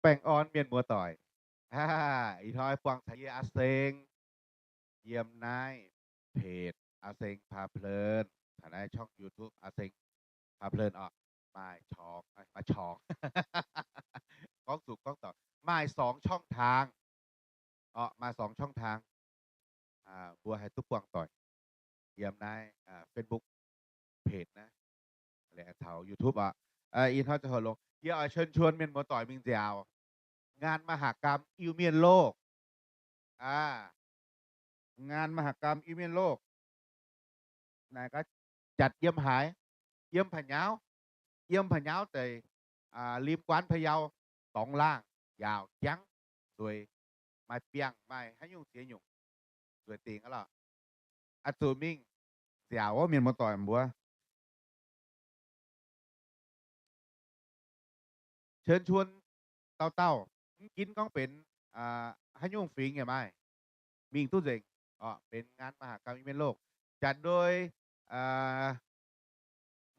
Baengh orn mienh muoz-doic. Ih hnoi buangh caux yie Aa Seng yiem naaiv เพจ Aa Seng Paa Pleen, caux naaiv ช่อง YouTube Aa Seng Paa Pleen orqc. Maaih สอง, maaih สอง, gorngv zuqc gorngv dorngc, maaih สอง ช่องทาง orqc, maaih สอง ช่องทาง. Mbuo haih duqv buangh doic yiem naaiv Facebook เพจ naaiv, caux YouTube orqc. Ih hnoi ziangh hoc longx, yie oix เชิญชวน mienh muoz-doic mingh nziaauc งานมหกรรม Iu-Mienh โลก. งานมหกรรม Iu-Mienh โลก naaic gaax จัด yiem haaix? Yiem พะเยา, yiem พะเยา deix, ริมกว้านพะเยา, dorngx laangh, yaauc jangv, nzueic, maaih biangh, maaih haaix nyungc ziex nyungc, nzueic dingc aqv lorqc. Oix zuqc mingh nziaauc wuov, mienh muoz-doic mbuo เชิญชวน dauh dauh, mv ginv gorngv benx haaix nyungc fingx yaac maaih, mingh duqv nzengc. Orqc, benx งานมหกรรม Iu-Mienh โลก จัดโดย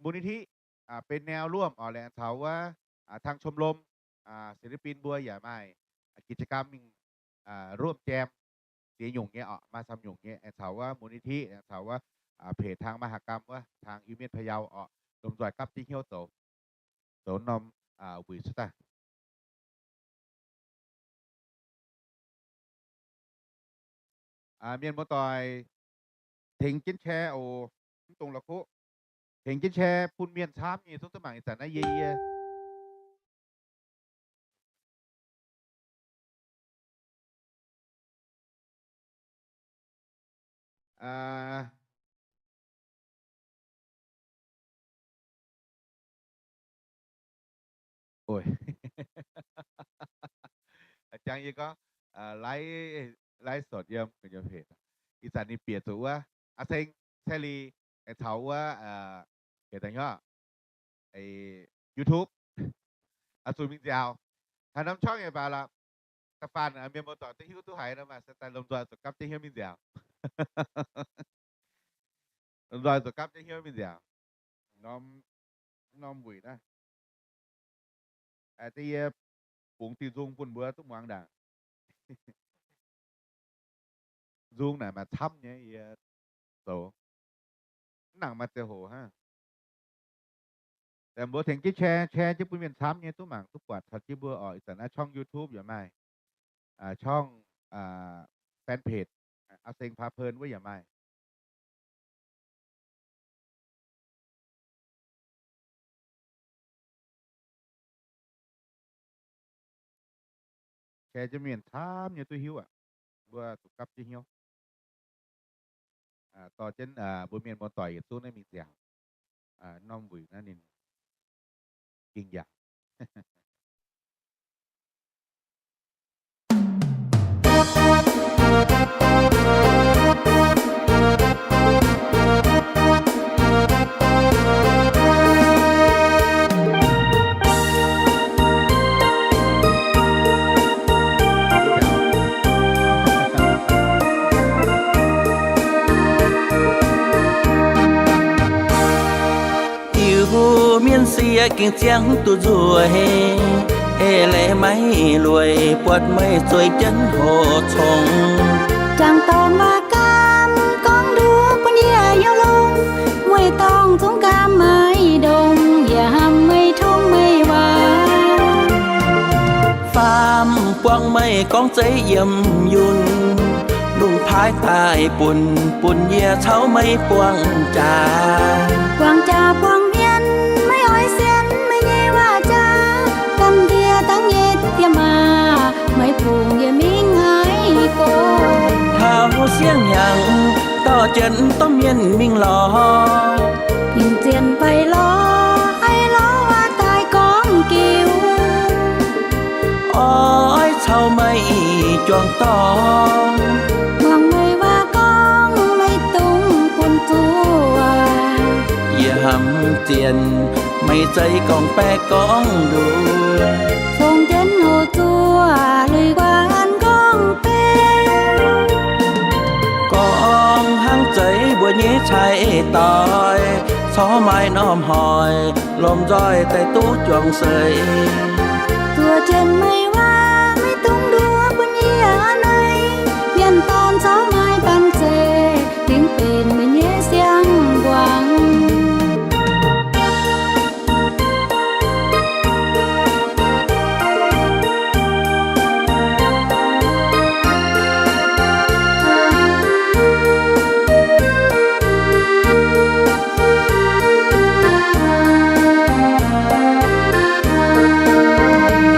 มูลนิธิ เป็นแนวร่วม orqc, laengz caux wuov ทางชมรม ศิลปิน mbuo yaac maaih กิจกรรม mingh ร่วมแจม ziex nyungc nyei orqc, maaih สาม nyungc nyei, laengz caux wuov มูลนิธิ, laengz caux wuov เพจ ทางมหกรรม wuov, ทาง Iu-Mienh Payau orqc, lomh nzoih gapv jienv hnyouv zoux, zoux norm wuic cuotv daaih. Mienh muoz-doic, tengx jienv share oc. Mv dungx la'kuqv, tengx jienv share bun mienh camv nyei zungv duqv mangc ih zanc naaiv yie, yie. Jangx yie gorngv, live, live สด yiem gu'nyuoz เพจ. Ih zanc ninh bieqc zuqc wuov, Aa Seng, Sae Li, caux wuov, heuc daaih hnyouv, YouTube, oix zuqc mingh nziaauc. Haaix norm ช่อง yaac baac lorqc, da'faanh mienh muoz-doic duqv hiuv duqv haiz nor, maaih se daaih lomh nzoih zuqc gapv jienv hnyouv mingh nziaauc. Lomh nzoih zuqc gapv jienv hnyouv mingh nziaauc. Norm, norm wuic naaiv, aengx yie bungx diuh nzung bun mbuo duqv muangx ndaangc. Nzung naaic maaih camv nyei, yie zoux mv nangc maaih ziangh hoc hnangv. Mbuo tengx jienv share, share jienv bun mienh camv nyei duqv mangc duqv buatc taux jienv mbuo orqc. Ih zanc naaiv ช่อง YouTube yaac maaih, ช่อง fanpage Aa Seng Paa Pleen wuov yaac maaih. Share jienv mienh camv nyei duqv hiuv aqv. Mbuo zuqc gapv jienv hnyouv, dorh jienv mbuo mienh muoz-doic yietc zungv naaiv mingh nziaauc. Norm wuic naaiv ninh ging yaac Iu-Mienh sieqv gengh ziangh duqv nzueic, eix leiz maiv lueic buatc meih zueiz jienv hoqc congx. Jangx dorn waac-gaam gorngv nduov bun yie hnyouv longx, mueiz-dorngh zungv gaam maiv ndongc, yie hnamv meih tongv meih waac. Faam buangh meih gorngv zeiv yiem yunh, lungh paaiv daaih bun, bun yie caux meih buangh jaax. Buangh jaax buangh mienh maiv oix sienx meih nyei waac jaax, gamh nziex dangh nyei diex maac maiv bungx yie mingh haaix go. Taux sieqv hnyangx dorh jienv domh mienh mingh lorz, mingh zien faix lorz, aix lorz waac daaih gorngv giux. Oix caux meih juangc dorngh, muangx meih waac gorngv maiv dungx bun zuov. Yie hnamv zien meih zeiz gorngv-baeqc gorngv-nduov, congx jienv hoqc zuov lui-guaan gorngv-baeqc. Gorngv hnangv zeiz mbuo nyei cai-doix, corc maaih norm hoic lomh nzoih daaih duqv juangc seix. Zuov jienv meih waac maiv dungx nduov bun yie a'hneiv. Mienh dorn caux maaih banh zeic, dingc benx meih nyei siang-mbuangz.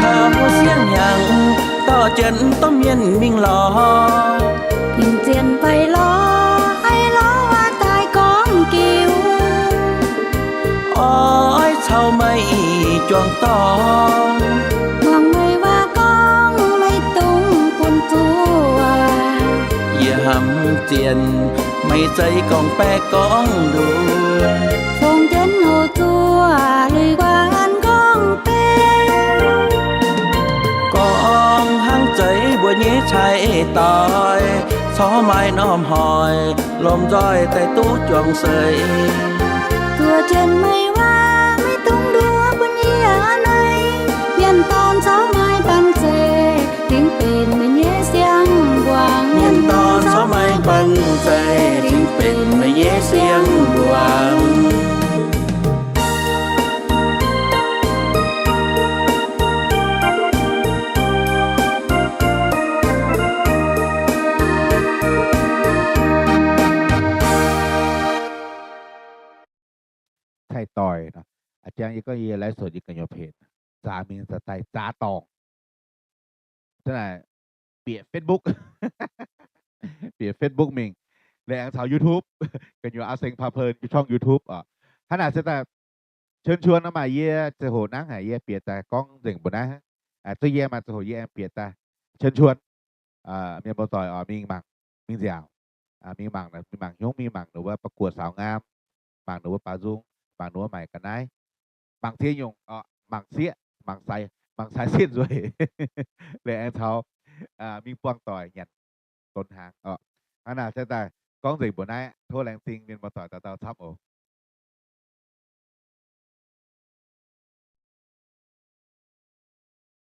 Taux siang-hnyangx dorh jienv domh mienh mingh lorz, dingc zienh faix lorz, aix lorz waac daaih gorngv diuc. Oix caux meih juangc dorngh, muangx meih waac gorngv, maiv dungx bun zuov. Yie hnamv zienh meih zeiz gorngv-baeqc gorngv-nduov, congx jienv houx zuov lui-guaax an gorngv-baeqc. Gorngv hnangv zeiz mbuo nyei cai-doic, corc maaih norm hoic lomh nzoih daaih duqv juangc seix. Zuov jienv meih waac maiv dungx nduov bun yie a'hneiv. Mienh dorn caux maaih banh zeic, dingc benx meih nyei siang-mbuangz. Mienh dorn caux maaih banh zeic, dingc benx meih nyei siang-mbuangz. Cai-doic nor, a'jang yie gorngv yie ไลฟ์สด yie gu'nyuoz เพจ zaax mingh zaax daaih zaax dorngc. Hnangv naaic, bieqc Facebook, bieqc Facebook mingh, liuz aengx caux YouTube, gu'nyuoz Auv Seng Paa Peun nyei ช่อง YouTube oc. Hnangv naaic se daaih เชิญชวน nor maaih yie ziangh hoc nangv haic yie bieqc daaih gorngv nzengc mbuo naaiv. Zuov yie maaih ziangh hoc yie aengx bieqc daaih เชิญชวน mienh muoz-doic oc mingh mangc, mingh nziaauc, mingh mangc, mingh mangc hnyouv, mingh mangc ninh wuov ประกวดสาวงาม, mangc ninh wuov baaux nzung, mangc ninh wuov maaic ga'naaiv, mangc ziex nyungc oc, mangc sieqv, mangc sai, mangc sai sieqv nzueic, liuz aengx caux mingh buangh doic nyanc donx hnaangx oc. Hnangv naaic se daaih gorngv nzengc mbuo naaiv, tov laengz zingh mienh muoz-doic dauh dauh camv oc.